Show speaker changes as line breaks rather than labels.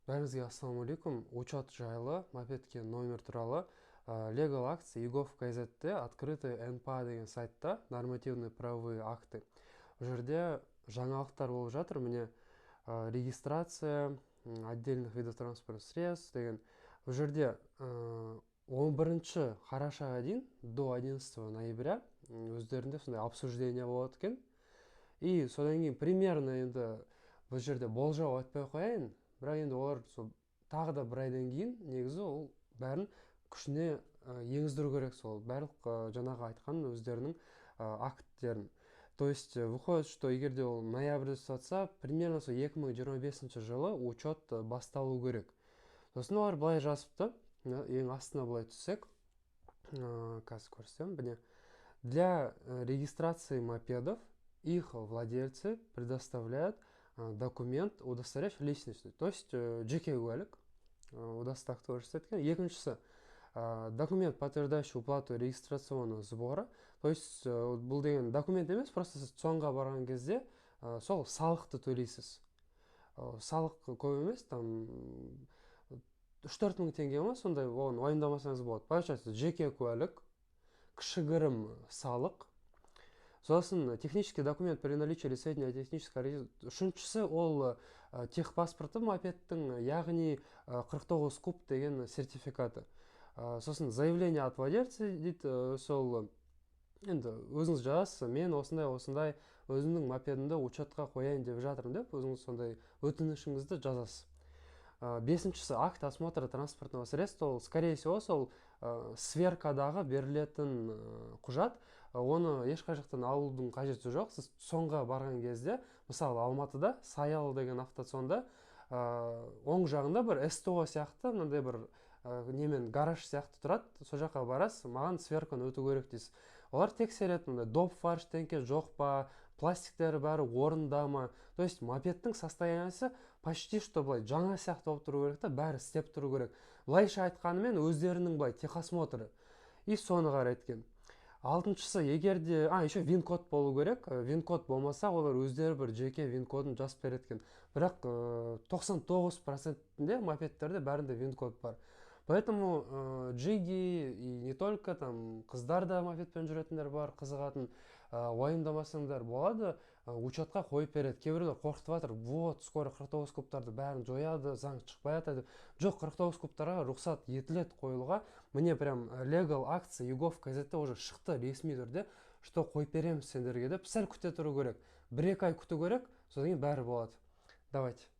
Бәріңізге ассалаумағалейкум! Учет жайлы, мопедке номер туралы. Legal Acts egov kz-те открытый НПА деген сайтта, нормативные правовые акты, бұл жерде жаңалықтар болып жатыр. Міне, регистрация отдельных видов транспортных средств деген. Бұл жерде 11 қарашаға дейін, до 11 ноября өздерінде сондай обсуждение болады екен. И содан кейін примерно, енді бұл жерде болжау айтпай ақ қояйын, бірақ енді олар сол тағы да бір айдан кейін негізі ол бәрін күшіне енгіздіру керек, сол барлық жаңағы айтқан өздерінің акттерін. То есть выходит, что егер де ол ноябрьде түсіп жатса, примерно сол 2025 жылы учет басталу керек. Сосын олар былай жазыпты, ең астына былай түссек, қазір көрсетемін. Міне: для регистрации мопедов их владельцы предоставляют документ, удостоверяющий личность, то есть жеке куәлік, удостакты көрсетеді екен. Екіншісі — документ, подтверждающий уплату регистрационного сбора, то есть бұл деген документ емес, просто сіз ЦОНға барған кезде сол салықты төлейсіз. Салық көп емес, там 3-4 мың теңге ма, сондай, оған уайымдамасаңыз болады. Получается, жеке куәлік, кішігірім салық, сосын технический документ при наличии или сведения о технической. Үшіншісі ол техпаспорты мопедтің, яғни 49 куб деген сертификаты. Сосын заявление от владельца дейді. Сол енді өзіңіз жазасыз: мен осындай осындай өзімнің мопедімді учетқа қояйын деп жатырмын деп, өзіңіз сондай өтінішіңізді жазасыз. Бесіншісі — акт осмотра транспортного средства. Ол, скорее всего, сол сверкадағы берілетін құжат. Оны ешқай жақтан алудың қажеті жоқ. Сіз ЦОНға барған кезде, мысалы, Алматыда Саялы деген автоЦОНда оң жағында бір СТО сияқты мынандай бір немен гараж сияқты тұрады. Сол жаққа барасыз, маған сверканы өту керек дейсіз. Олар тексереді, мындай доп бар, ештеңке жоқ па, пластиктері бәрі орнында ма. То есть мопедтің состояниесі почти что былай жаңа сияқты болып тұру керек та, бәрі істеп тұру керек, былайша айтқанымен, өздерінің былай техосмотры, и соны қарайды екен. Алтыншысы, егер де еще вин код болу керек. Вин код болмаса, олар өздері бір жеке вин кодын жазып береді екен. Бірақ 99 процентінде мопедтерде бәрінде вин код бар. Поэтому джиги и не только, там қыздар да мопедпен жүретіндер бар, қызығатын, уайымдамасаңдар болады, учетқа қойып береді. Кейбіреулер қорқытып жатыр: вот скоро 49 кубтарды бәрін жояды, заң шықпай жатыр деп. Жоқ, 49 кубтарға рұқсат етіледі қойылуға. Міне, прям Legal Acts egov kz уже шықты ресми түрде, что қойып береміз сендерге деп. Сәл күте тұру керек, 1-2 ай күту керек, содан кейін бәрі болады. Давайте.